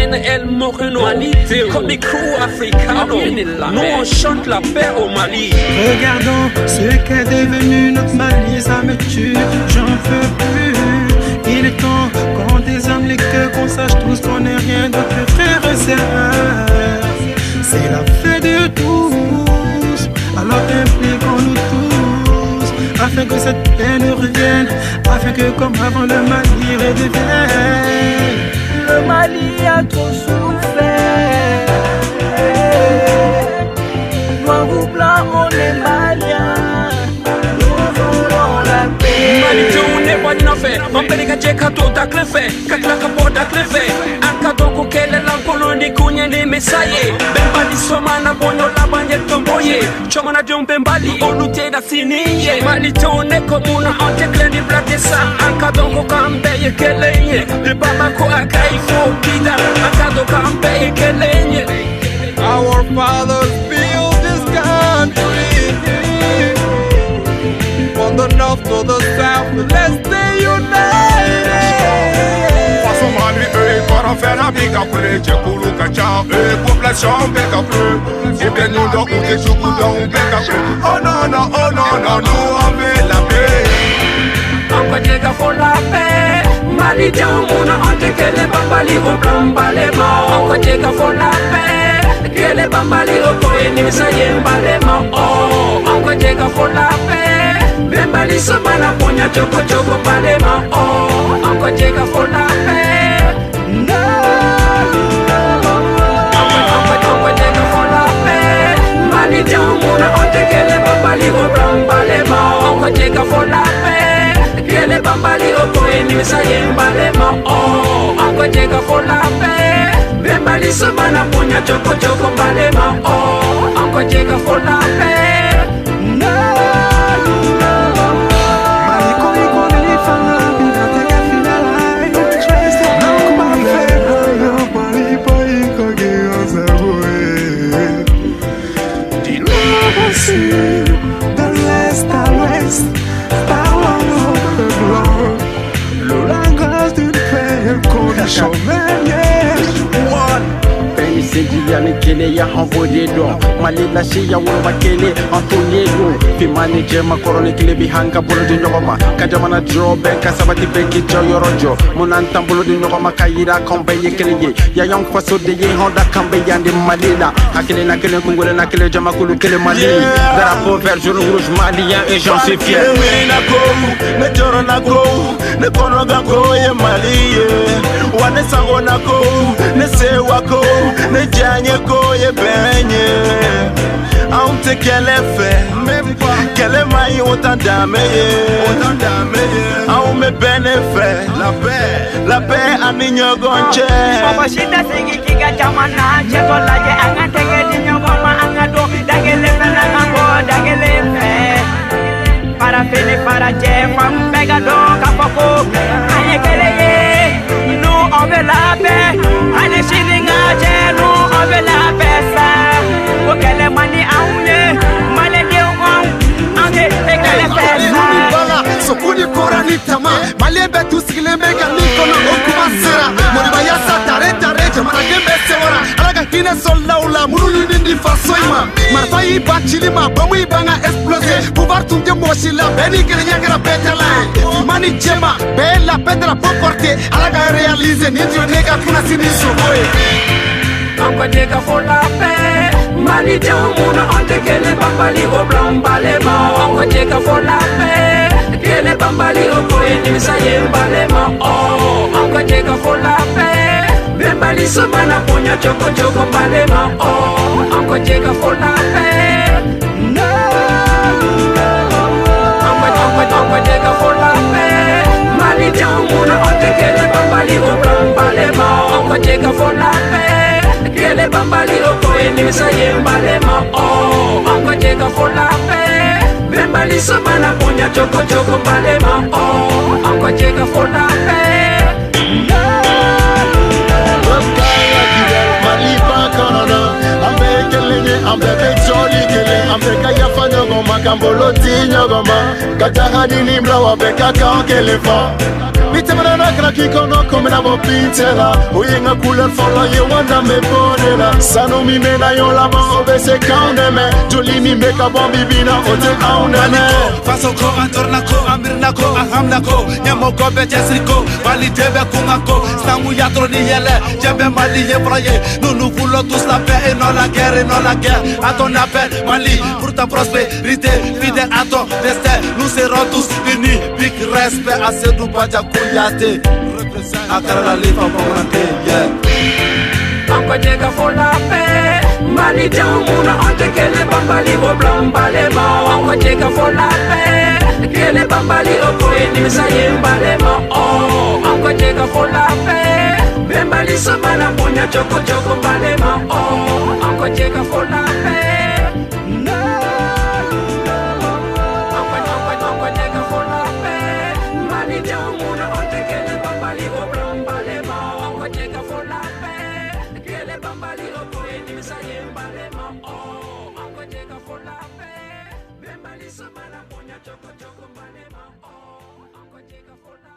PNL Moreno, comme les crew africano. Nous on chante la paix au Mali. Regardons ce qu'est devenu notre Mali, ça me tue, j'en peux plus. Il est temps qu'on désarme les queues, qu'on sache tous qu'on n'est rien d'autre que frères et sœurs. C'est la fête de tous, alors impliquons-nous tous, afin que cette paix ne revienne, afin que comme avant le Mali redevienne. Le Mali a trop souffert. Noir ou blanc, on est maliens. Nous voulons la paix. Malidenw, ne b'a ɲin'a fɛ, an bɛɛ de ka jɛ ka to da kelen fɛ, ka tila ka bɔ da kelen fɛ. An ka dɔn ko kɛlɛ lankolon ni koɲɛ ni mesa ye. Bɛnbali sɔma na bɔɲɔ laban ye tɔnbɔ ye. Jamanadenw bɛnbali, olu tɛ da sini ye. Malidenw, ne ko mun na an tɛ kelen ni bila tɛ sa? An ka dɔn ko k'an bɛɛ ye kelen ye. De Bamako a Kayi fo Kida, an ka dɔn k'an bɛɛ ye kelen ye. Our fathers built this country. From the north to the south, let's stay united. Faso Mali e kɔrɔfɛla bi ka kule, jɛkulu ka ca e, population bɛ ka kule, u tɛ ɲun dɔn, u tɛ jugu dɔn, u bɛ ka kule. Oh non non, oh non non, nous on veut la paix. An ka jɛ ka fɔ la paix. Malidenw, mun na an tɛ kɛlɛ banbali o bila n balemaw? An ka jɛ ka fɔ la paix. Kɛlɛ banbali, o ko ye nimisa ye n balemaw. An ka jɛ ka fɔ la paix. Bɛnbali sɔn na bonya cogo cogo, balemaw. An ka jɛ ka fɔ la paix. An ka jɛ ka fɔ la paix. Malidenw, mun na an tɛ kɛlɛ banbali o bila n balemaw? An ka jɛ ka fɔ la paix. Kɛlɛ banbali, o ko ye nimisa ye n balemaw. An ka jɛ ka fɔ la paix. Bɛnbali sɔn na bonya cogo cogo, balemaw. An ka jɛ ka fɔ la paix. Mali ko i ko ni fanga bina tɛ kɛ finala ye. N'an kuma fɛ, Mali Du nord au sud, de l'est à l'ouest, parlons un peu blanc. Le langage d'une paix condition. Bɛn ni sinjiya ni kelenya, an b'o de dɔn. Mali la siya woloba kelen, an t'o ɲɛ dɔn. Finman ni jɛman, kɔrɔ ni kile bi, han ka bolo di ɲɔgɔn ma ka jamana jɔ. Bɛn ka sabati, bɛn k'i jɔ yɔrɔ jɔ. Mun n'an t'an bolo di ɲɔgɔn ma ka yira k'anw bɛɛ ye kelen ye? Yan y'anw faso de ye, anw da kan bɛ yan de Mali la. Hakilina kelen, kunkolona kelen, jamakulu kelen, Mali. Drapeau vert, jaune, rouge, malien et j'en suis fier. Ne miirina ko, ne jɔrɔna ko, ne kɔnɔgan ko ye Mali ye wa. Ne sagona ko, ne sewa ko, ne diyaɲɛ ko ye bɛn ye. Anw tɛ kɛlɛ fɛ, kɛlɛ ma ɲi, o t'an danbe ye. Anw bɛ bɛn ne fɛ, la paix ani ɲɔgɔn cɛ. Mɔgɔ si tɛ sigi k'i ka jamana cɛtɔ lajɛ. An ka tɛgɛ di ɲɔgɔn ma, an ka don da kelen fɛ, an ka bɔ da kelen fɛ. Farafin ni farajɛ, fan bɛɛ ka dɔn k'a fɔ ko an ye kelen ye. Nous on veut la paix, hali sini ka cɛ. Nous on veut la paix sa. Ko kɛlɛ man di anw ye, maliyɛndenw, anw an tɛ kɛlɛ fɛ sa. Bala sokuni kora ni tama, maliyɛn bɛɛ tun sigilen bɛ ka min kɔnɔ, o kuma sera. Mɔnibaya sa tare tare, jamanaden bɛɛ sewara. Ala ka hinɛ sɔlilaw la minnu y'u nin di faso in ma. Marifa y'i ban cili ma, bɔnmu y'i ban ka explose. Pouvoir tun tɛ mɔgɔ si la, bɛɛ ni kelenya kɛra bɛɛ tala ye. Finman ni jɛma bɛɛ ye la paix drapeau porté. Ala ka réaliser nin tun ye ne ka kunnasini sogo ye. An ka jɛ ka fɔ la paix. Malidenw, mun na an tɛ kɛlɛ banbali o bila n balemaw? An ka jɛ ka fɔ la paix. Kɛlɛ banbali, o ko ye nimisa ye n balemaw. An ka jɛ ka fɔ la paix. Bɛnbali sɔn na bonya cogo cogo, balemaw. An ka jɛ ka fɔ la paix. An ka jɛ ka fɔ la paix. Malidenw, mun na an tɛ kɛlɛ banbali o bila n balemaw? An ka jɛ ka fɔ la paix. Kɛlɛ banbali, o ko ye nimisa ye n balemaw. An ka jɛ ka fɔ la paix. Bɛnbali sɔn na bonya cogo cogo, balemaw. An ka jɛ ka fɔ la paix. Mali ba kɔnɔna, an bɛɛ ye kelen ye, an bɛɛ bɛ jɔli kelen, an bɛɛ ka yafa ɲɔgɔn ma, k'an bolo di ɲɔgɔn ma, ka jahadi ni bila wa, bɛɛ ka kan kelen fɔ. Ni tɛmɛna n'a kɛra k'i kɔnɔ komi na bɔ bin cɛ la. O ye n ka couleur fɔlɔ ye wa danbe b'o de la. Sanu min bɛ na yɔrɔ laban o bɛ se k'anw dɛmɛ. Joli min bɛ ka bɔ bi bi na o tɛ anw dɛmɛ. Faso ko an tɔɔrɔla ko an miirina ko an hamina ko ɲɛmɔgɔ bɛɛ cɛsiri ko maliden bɛɛ kunga ko sinankunya dɔrɔn ni yɛlɛ diɲɛ bɛɛ Mali ye fɔlɔ ye. Nous nous voulons tous la paix et non la guerre et non la guerre. À ton appel Mali pour ta prospérité, fidèle à ton destin, nous serons tous unis. Big respect à Seydou Badja Kouyaté. A kɛra la lifa bamananden, yeah. An ka jɛ ka fɔ la paix Malidenw munna an tɛ kɛlɛ banbali o bila n balemaw. An ka jɛ ka fɔ la paix kɛlɛ banbali o ko ye nimisa ye n balemaw. An ka jɛ ka fɔ la paix bɛnbali sɔnbala bonya cogo cogo n balemaw. An ka jɛ ka fɔ la paix. An ka jɛ ka fɔ la paix Malidenw munna an tɛ kɛlɛ banbali o bila n balemaw. An ka jɛ ka fɔ la paix kɛlɛ banbali o ko ye nimisa ye n balemaw. An ka jɛ ka fɔ la paix bɛnbali sɔnbala bonya cogo cogo n balemaw. An ka jɛ ka fɔ la